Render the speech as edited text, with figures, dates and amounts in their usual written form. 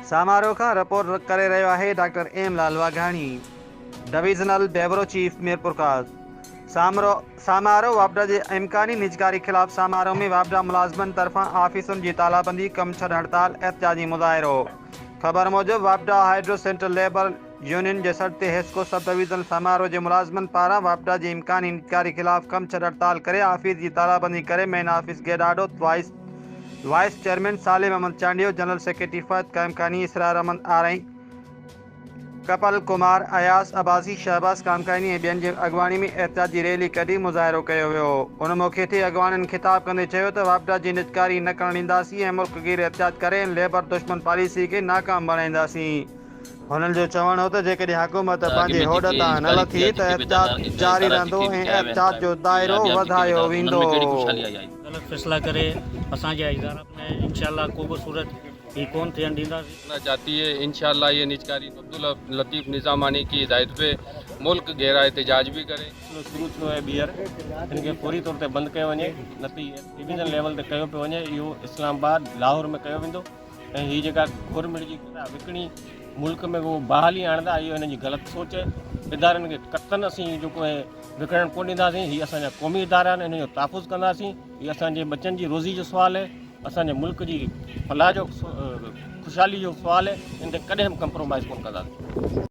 سامارو کان رپورٽ ڪري رهيو آهي doctor M Lal Waghani divisional bureau chief Mirpurkhas Samro Samaro واپڊا جي امڪاني نجڪاري خلاف سامارو ۾ واپڊا ملازمن طرفان آفيسن جي تالابندي ڪم ڇڏ هڙتال احتجاجي مظاهرو خبر موجب واپڊا هائيڊرو سينٽرل ليبر يونين جي سڏ تي حيسڪو سب ڊويزن سامارو جي ملازمن پاران واپڊا جي امڪاني نجڪاري خلاف ڪم ڇڏ هڙتال ڪري آفيس جي تالابندي ڪري مين آفيس گيٽ آڏو vice vice chairman Salim Ahmed Chandio, general secretary Fahad Qaimkhani, Israr Ahmed Arain, Kapil Kumar, Ayaz Abbasi, Shahbaz Qaimkhani ۽ ٻين جي اڳواڻي ۾ احتجاجي ريلي ڪڍي مظاهرو ڪيو ويو. ان موقعي تي اڳواڻن خطاب ڪندي چيو ته واپڊا جي نجڪاري نه ڪرڻ ڏينداسين ۽ ملڪ گير احتجاج ڪري ان ليبر دشمن پاليسي کي ناڪام بڻائينداسين. هنن جو چوڻ هو ته جيڪڏهن حڪومت پنهنجي هوڏ تان نه لٿي ته احتجاج جاري رهندو ۽ احتجاج جو دائرو وڌايو ويندو. غلط فيصلا ڪري اسان جا ادارا ۾ انشاء الله ڪوبه صورت هي ڪون ٿيڻ ڏينداسين. ڪرنا چاهتي هي انشاء الله يه نجڪاري عبداللطيف نظاماڻي ڪي هدايت پي ملڪ گهيرا احتجاج به ڪري. سلسلو شروع ٿيو آهي ٻيهر ان کي فوري طور تي بند ڪيو وڃي نه ته هي ڊويزن ليول تي ڪيو پيو وڃي اهو اسلام آباد لاهور ۾ ڪيو ويندو. ۽ هي جيڪا گورنمينٽ جي ڪتا وڪڻي ملڪ ۾ اهو بحالي آڻندا اهو هنن جي غلط سوچ آهي ادارن کي قطعن اسين جيڪو آهي وڪڻڻ ڪونه ڏينداسين هي اسان جا قومي ادارا آهن انهن جو تحفظ ڪنداسين هي اسان جي ٻچن جي روزي جو سوال آهي اسان جي ملڪ جي فلاح جو خوشحالي جو سوال آهي ان تي ڪڏهن به ڪمپرومائز ڪونه ڪنداسين.